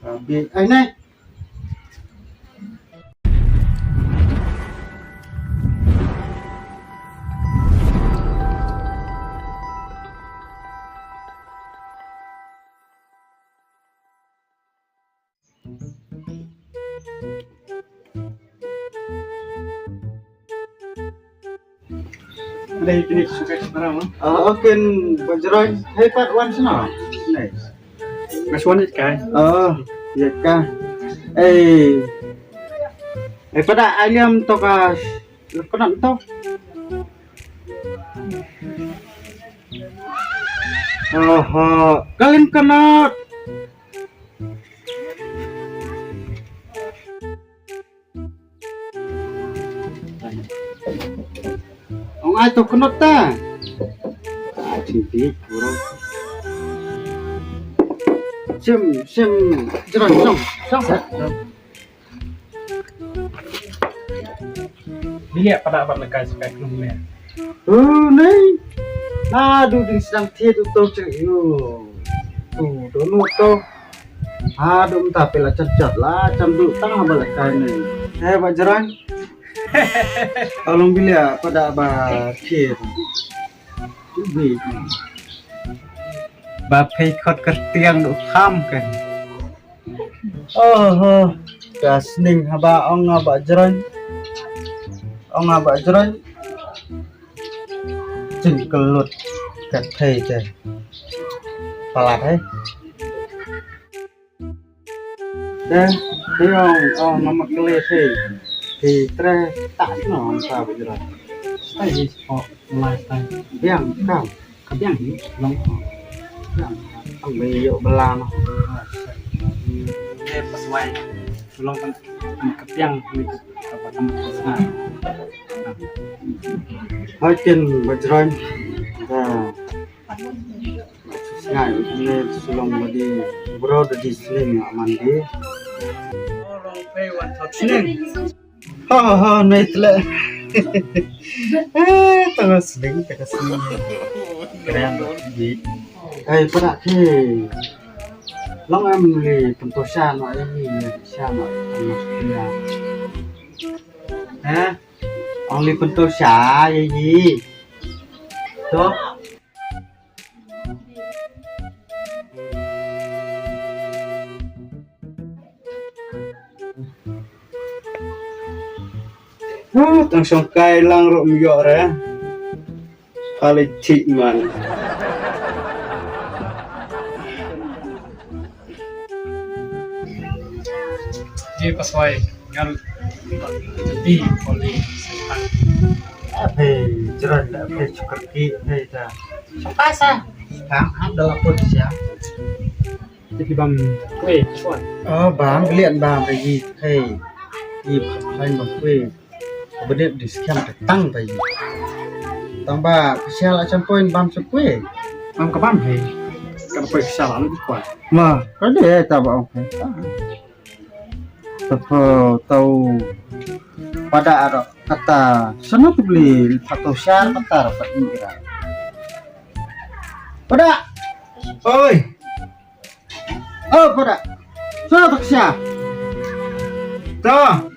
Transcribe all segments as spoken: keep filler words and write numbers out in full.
Abi, ai nai. Dei, dei, suka sekarang, ah. Ah, okay, Bajrang. Hey, part one sana. Nice. Mas one is kai. Oh, ya ka. Eh. Eh, pada aliam to ka. Kenot to. Oh, oh. Kalian kenot. Ong ai to kenot ta. Ah, jingpit, bro. Sim, sim, jerang, song, song. Bilik pada abad lekai sekai kelum ne. Oh, nei. Aduh, ding sedang thied uto cek yo. Tu, dono to. Aduh, mynta phi la chat chat la, cam du tang ba la kai ne. Eh, ba jerang. Along bilia pada ba kir. Ubi. Ba phi khot kyrtiang du kham kan. Oh, oh. Ka sning haba ong nga ba jerang. Ong nga ba jerang. Jingkyllut ka thei te. Palat, eh. Te, te ong, ong, nga ma kylli te. Te tre tak no, ong sa bujra. Stai hi spot, lai stai. Biang, kam. Ka biang hi, long. Biang. Kam be yo bela no. Eh, pas wai. Long kan, ka biang ni. Apa tempat sana. Hai ken bajrang. Dah. Ngai ne sulong madi bro da di sling aman di. Sulong pei wan thot sling. Ha ha ne tle. Eh, tanga sling, tanga sling. Keren di. Ai pada ki. Long am li pentosa no ai ni sha no. Eh, ong li pentosa ye yi. To. Huh, tang shong kai lang ruh ym ïoh re. Kali thik man. Ye paswai ngan ti poli. Ape jran da ape chukar ki ape da. Sapa sa? Kang ada lapor siang. Jadi bam kue paswai. Oh, bam belian bam lagi. Hey. Ip khain bam kue. Bedet di sekian petang tadi. Tang ba kesial acan poin bam sekue. Bam ke bam he. Kan poin kesial anu di kuat. Ma, kade ta ba ong he. Tapo tau pada ada kata sana tu beli satu syar kata dapat ni kira. Pada. Oi. Oh, pada. Sana tak siap. Tuh.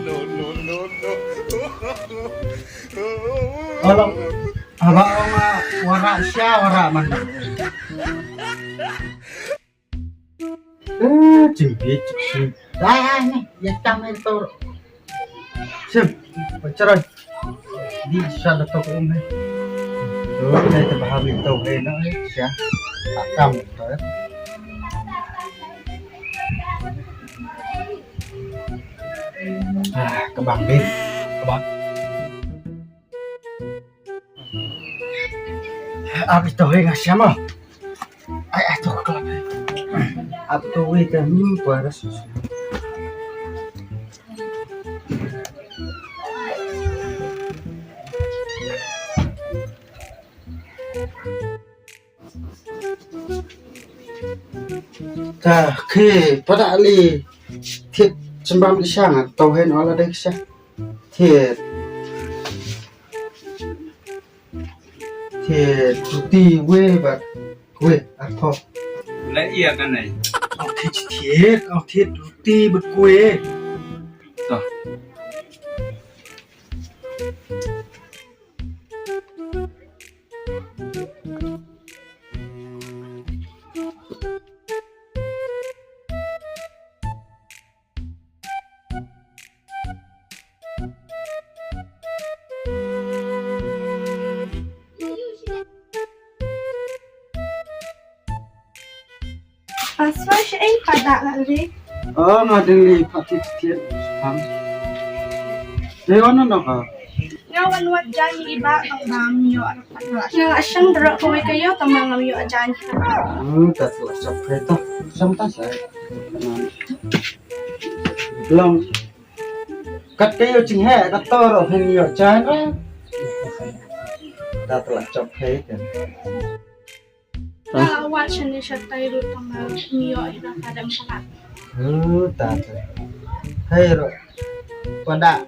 No, no, no, no. Alah, abang, ah, warak sya, warak mana? Eh, cimpi, cimpi. Dah, ni, ya tam itu. Sim, pacaran. Di sa da tok um he. To ne te baham to he na he sha. Akam to. Ah, ka bang di. Ka bang. Abi to he nga sha ma. Ai, ai, to klap. Ap to wi te, hmm, kuaras. Ta, ke, pada li. Thied, sembam li shang, to hen ola dek sha. Thied. Thied, ruti we bad kwe, arpho. La ia ka nei. Au thied, thied, au thied, ruti bad kwe. To. Paswa shi ai pada la ri. Oh, nga ding li pati tiet. Ham. Dei wan no ka. Nga wan wat jan i ba tang ba myo. Nga ashang dra ko ka yo tang ba nga myo jan. Hmm, ta la chap kai ta. Sam ta sa. Long. Kat kayo ching he, kat toro hen yo chan ra. Ta tla chop he kan. Ta wat shane shatai ru tama miyo ina kadam salat. Hmm, ta ta. He ro. Pada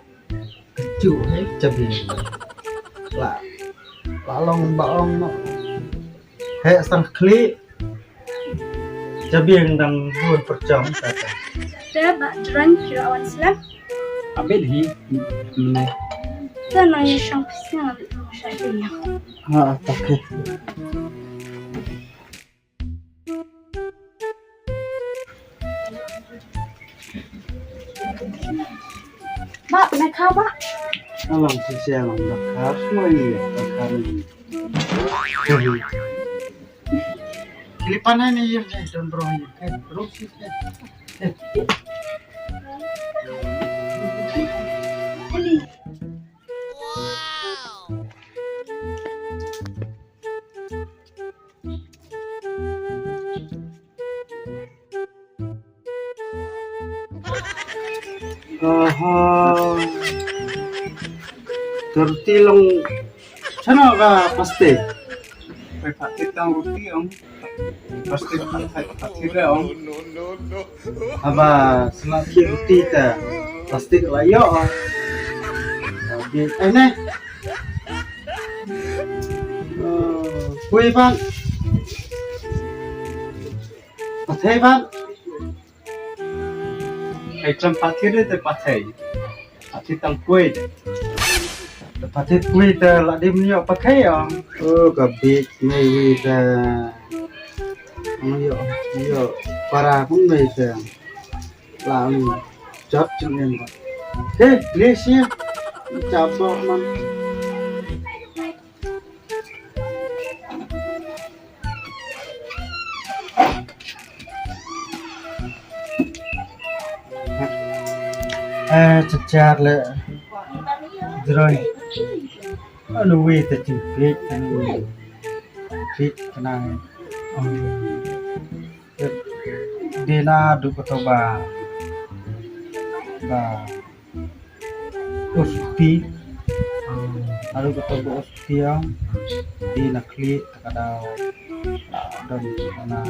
kecu he chabi. La. La long ba ong no. He sang khli. Chabi dang bun perchong kata. Te ba jrang kira awan slap. Abet hi. Mene. Te nang yashang pisang abet nang shati ya. Ha, okay. Ba, pernah kau ba? Alang sisi alang dah kau semua ini dah kau. Kilipan aja nih, ya, ya, don bro, ya. Eh, bro, sih, ya. Eh. Aha. Tertilong. Chano ka plastik? Plastik tang ruti ong. Plastik plastik plastik ong. Haba sla ki ruti ta plastik la yo. Tapi eh ne. Kui ban. Pathai ban. Ai cham pathai de te pathai. Pathai tang kui de. Te pathai kui te la dim nyo pathai ong. Oh, ka bit mai wi te. Ong yo, yo, para kong mai te. La ong jot chung em. He, le sia. Chap bo man. Eh, chachar le. Droi. Anu wi te chim pit, anu wi. Pit kenang. Dina du ko to ba. Ba. Usti. Adu ko to ba usti ya. Dina kli ta ka dau. Don na.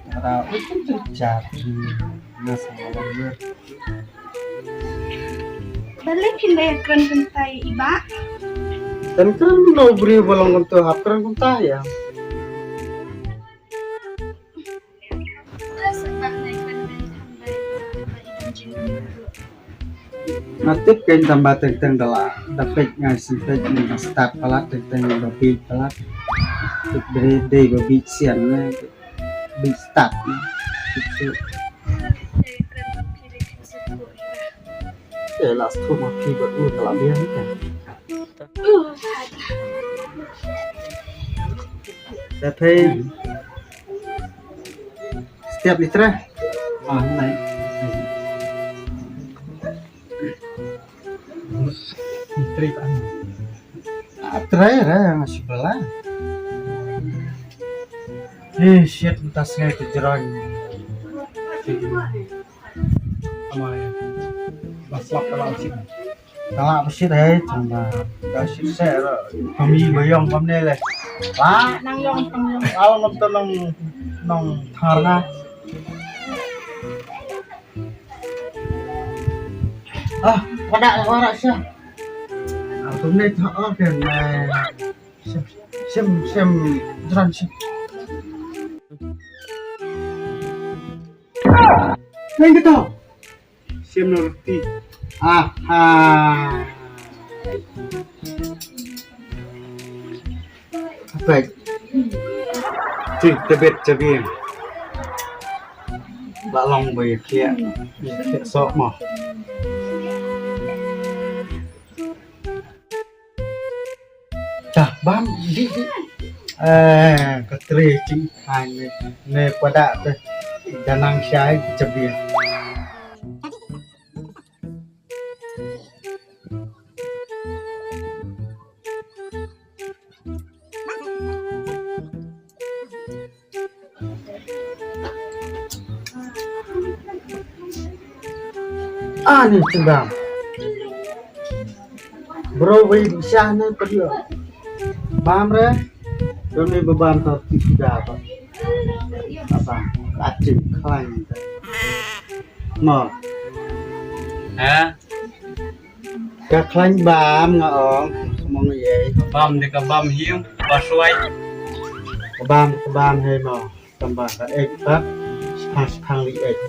Ta ka dau. Usti tu jar. Na sama lo. Balik pindah kren kentai iba. Dan kren lo beri bolong kentu hap kren kentai ya. Nga tip kein tang ba teng teng da la da peit ngai sempet ngi ba start palat teng teng ba beat palat. Tip dei dei ba beat sian ne beat start ne. Tip tu. Eh, last two ma phi bad u ka la biang ka. Da phi step ni tre. Ah, nai. Ni tre ka. Ah, tre re nga sibala. Eh, shit, tas ngai tu jerang. Amai. Baslap kalau sih. Tala ba shit hai chang ba. Ka shit se ra. Kami bayong kam ne le. Ba nang yong nang yong. Al ngam to nang nang thar na. Ah, pada wara sha. Ah, tum ne tha ah kan. Sem sem sem jran sem. Nang kita. Sem no roti. Aha. Apa? Ti tebet jabiang. Ba long ba ya khia. Ya khia sok mo. Dah bam di di. Eh, ka tre ching hai ne ne pada te. Danang shai jabiang. Ani chingam. Bro wei sha ne padio. Bam re. Dom ne babam ta ti da ba. Apa? Ka ching khlaiñ. Mo. Ha? Ka khlaiñ bam nga ong, mong ye. Bam de ka bam hiu, ba suai. Ka bam, ka bam he mo. Tamba ka ek pat, sepang sepang li ek.